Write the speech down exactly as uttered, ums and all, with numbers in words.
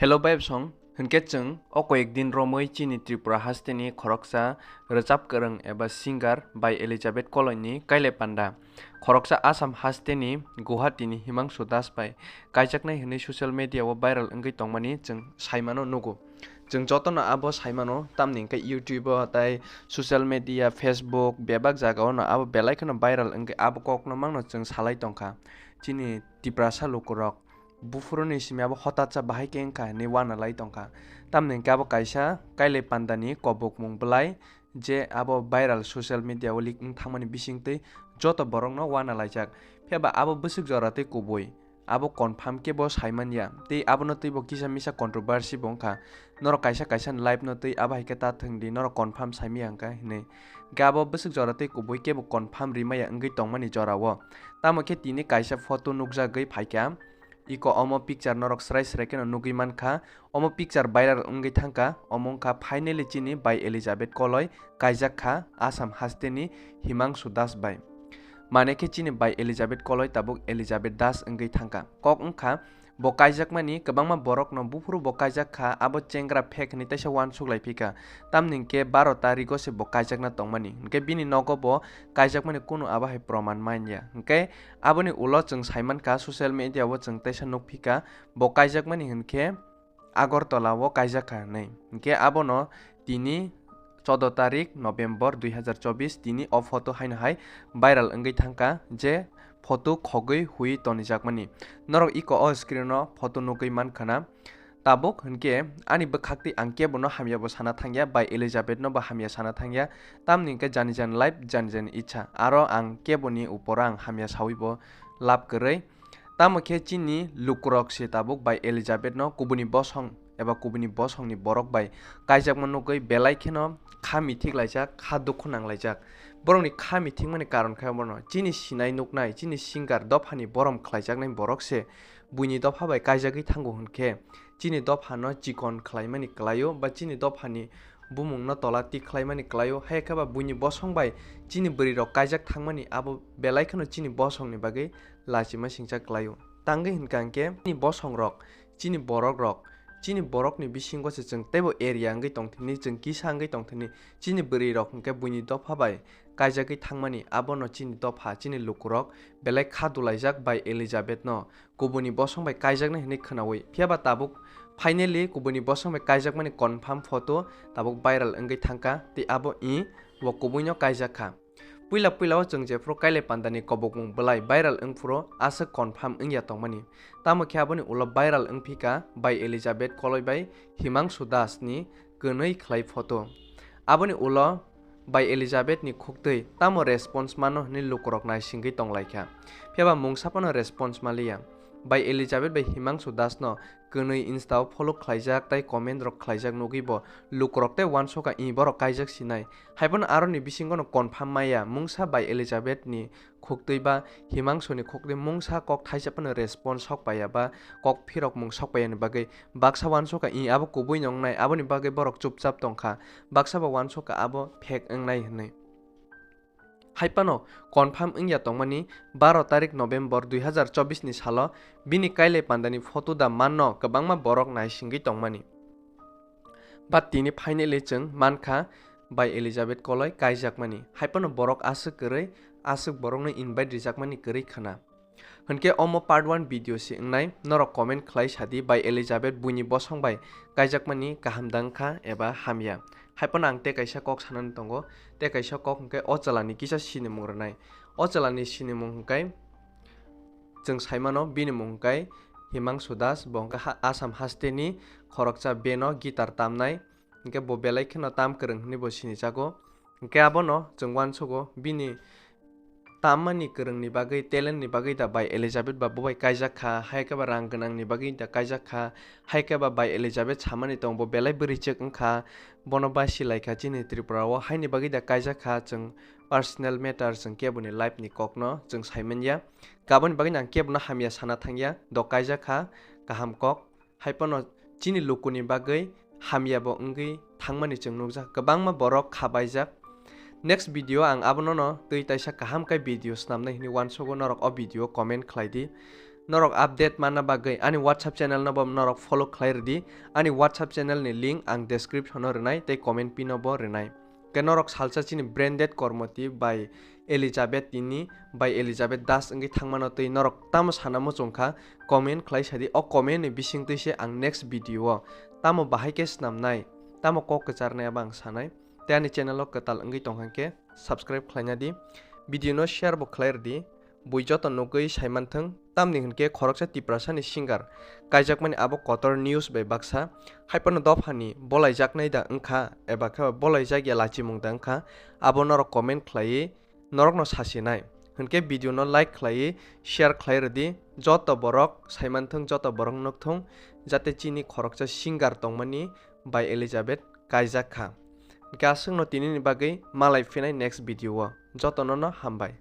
Hello bai bwsong, hinkhe chwng o koyek din romwi chini Tripura hasteni khoroksa rwchap kwrwng eba singer bai Elizabeth Koloini kailai panda. Khoroksa Assam hasteni Guwahati ni Himangshu Das bai kaijaknai hwnwi social media o viral wngwi tongmani chwng saimano nugo. Chwng jotono abo saimano, tamni hwnkhe YouTube o tei social media, Facebook, bebak jagao no abo belai kheno viral wngwi abo kokno mangno chwng salai tongkha. Chini Tiprasa lukurok buphuruni simi abo hotatsa bahai khe wngkha hinwi uanalai tongkha. Tamni hwnkhe abo kaisa kailai pandani kobokmung bwlai, je abo viral social media o leak wng thangmani bisingtwi joto borokno uanalaijak. Phiya ba abo bwswk jora tei kubui, abo confirm kebo saimanya, tei abono twibo kisa misa controversy bo wngkha. Norok kaisa kaisa ni live no twi abo hai khe ta thwng di, norok confirm saimaya wngkha hinwi. Hwnkhe abo bwswk jora tei kubui kebo confirm rimaya wngwi tongmani jorao. Tamo khe tini kaisa photo nukjagwi phaikha. Iko omo picture norok srai srai kheno nugwi mankha. Omo picture viral wngwi thangkha. Omo wngkha finally chini bai Elizabeth Koloi kaijak kha Assam hasteni Himangshu Das bai. Mane khe chini bai Elizabeth Koloi tabuk Elizabeth Das wngwi thangkha. Kok wngkha bo kaijakmani kwbangma borokno buphuru bo kaijak kha, abo chengra phek hinwi teisa uansuk lai phika. Tamni hwnkhe baro tarigo se bo kaijakna tongmani. Hwnkhe bini nogo bo kaijakmani kunu abo hai proman manya. Hwnkhe aboni ulo chwng saimankha, social media o chwng teisa nukphika, bo kaijakmani hwnkhe Agartala o kaijakha hinwi. Hwnkhe abono tini chodo tarik November dui hazar chobis tini o photo haino hai viral wngwi thangkha, je photo khogwi hui tonijakmani. Norok iko o screen o photo nugwi mankha na. Tabuk hwnkhe ani bwkhaktwi ang kebono hamya bo sana thangya, bai Elizabeth no bo hamya sana thangya, tamni hwnkhe jani jani life, jani jani ichha, aro ang keboni uporo ang hamya sawi bo lab kwrwi. Tamo khe chini lukurok se tabuk bai Elizabeth no kubuni bosong eba kubuni bosongni borok bai kaijakma nugwi belai kheno kha mithik laijak, kha dukhu nang laijak. Borokni kha mithikmani karon khe bono chini sinai nuknai, chini singer dophani borom khlaijaknai borok se buini dopha bai kaijagwi thango hwnkhe, chini dophano chikon khlaimani kwlaio ba chini dophani bumungno tola tik khlaimani kwlaio, hai khe ba buini bosong bai chini bwrwirok kaijak thangmani abo belai kheno chini bosongni bagwi lachima singcha kwlaio. Tangwi hwnkha hwnkhe chini bosongrok, chini borokrok, chini borokni bisingo se chwng teibo area wngwi tongthini, chwng kisa wngwi tongthini, chini bwrwirok hwnkhe buini dopha bai kaijagwi thangmani abono chini dopha, chini lukurok belai kha dulaijak bai Elizabeth no kubuni bosong bai kaijaknai hwnwi khwnawi. Phiya ba tabuk finally kubuni bosong bai kaijakmani confirm photo tabuk viral wngwi thangkha, tei abo i bo kubuino kaijak kha. Puila puila o chwng jephuru kailai pandani kobokmung bwlai viral wngphuru aswk confirm wngya tongmani. Tamo khe aboni ulo viral wngphika bai Elizabeth Koloi bai Himangshu Das ni kwnwi khlai photo. Aboni ulo bai Elizabeth ni khuktwi tamo response mano hwnwi lukurok naisingwi tonglaikha. Phiya ba mungsa phano response maliya. Bai Elizabeth bai Himangshu Das no kwnwi Insta o follow khlaijak tei comment rok khlaijak nugwi bo lukurok tei uansukha, i borok kaijak sinai. Haiphano aroni bisingo no confirm maya mungsa bai Elizabeth ni khuktwi ba Himangshu ni khuktwi mungsa kok thaisa phano response sok paiya ba kok phirokmung sok paiya ni bagwi baksa uansukha, i abo kubui no wngnai, aboni bagwi borok chupchap tongkha, baksa bo uansukha abo fake wngnai hwnwi. Haiphano confirm wngya tongmani baro tarik November dui hazar chobis ni salo bini kailai pandani photo da manno kwbangma borok naisingwi tongmani. But tini finally chwng mankha bai Elizabeth Koloi kaijakmani. Haiphano borok aswk kwrwi, aswk borokno invite rijakmani kwrwi khwna. Hwnkhe omo part one video se wngnai, norok comment khlai sadi bai Elizabeth buini bosong bai kaijakmani kaham da wngkha eba hamya. Haiphano ang tei kaisa kok sanani tongo, tei kaisa kok hwnkhe o chwlani kisa sinimung rwnai. O chwlani sinimung hwnkhe chwng saimano, bini mung hwnkhe Himangshu Das, bo hwnkhe ha-, Assam hasteni khoroksa band o guitar tamnai, hwnkhe bo belai kheno tam kwrwng hwnwi bo sinijago. Hwnkhe abono chwng uansugo, bini tammani kwrwngni bagwi, talentni bagwi da bai Elizabeth ba bo bai kaijak kha, hai khe ba rang gwnangni bagwi da kaijak kha, hai khe ba bai Elizabeth samani tongo, bo belai bwrwichwk wngkha, bono basi lai kha chini Tripura o, haini bagwi da kaijak kha, chwng personal matter, chwng keboni life ni kokno chwng saimanya. Aboni bagwi ang kebono hamya sana thangya, do kaijak kha kaham kok. Haiphano chini lukuni bagwi hamya bo wngwi thangmani chwng nukjak. Kwbangma borok khabaijak. Next video ang abono no twi taisa kaham khe video swnamnai hwnwi uansugo, norok o video comment khlai di. Norok update manna bagwi ani WhatsApp channel no bo norok follow khlai rwdi. Ani WhatsApp channel ni link ang description o rwnai tei comment pin o bo rwnai. Ke norok salsa chini branded Kormoti by Elizabeth Tini, by Elizabeth Das wngwi thangmano twi norok tamo sana muchungkha comment khlai sadi. O comment ni bisingtwi se ang next video o tamo bahai khe snamnai, tamo kok kwcharnai abo ang sanai. Tei ani channel o kwtal wngwi tongkha khe subscribe khlaina di, video no share bo khlai rwdi. Bui joto nugwi saimanthwng, tamni hwnkhe khoroksa Tiprasani singer kaijakmani abo kotor news bai baksa. Haiphano dophani bolaijaknai da wngkha eba khe bolaijakya lachimung da wngkha, abo norok comment khlaiwi norokno sasinai. Hwnkhe video no like khlaiwi share khlai rwdi, joto borok saimanthwng, joto borok nukthung, jate chini khoroksa singer tongmani by Elizabeth kaijak kha. Hwnkhe aswkno tinini bagwi malai phinai next video o. Jotono no hambai.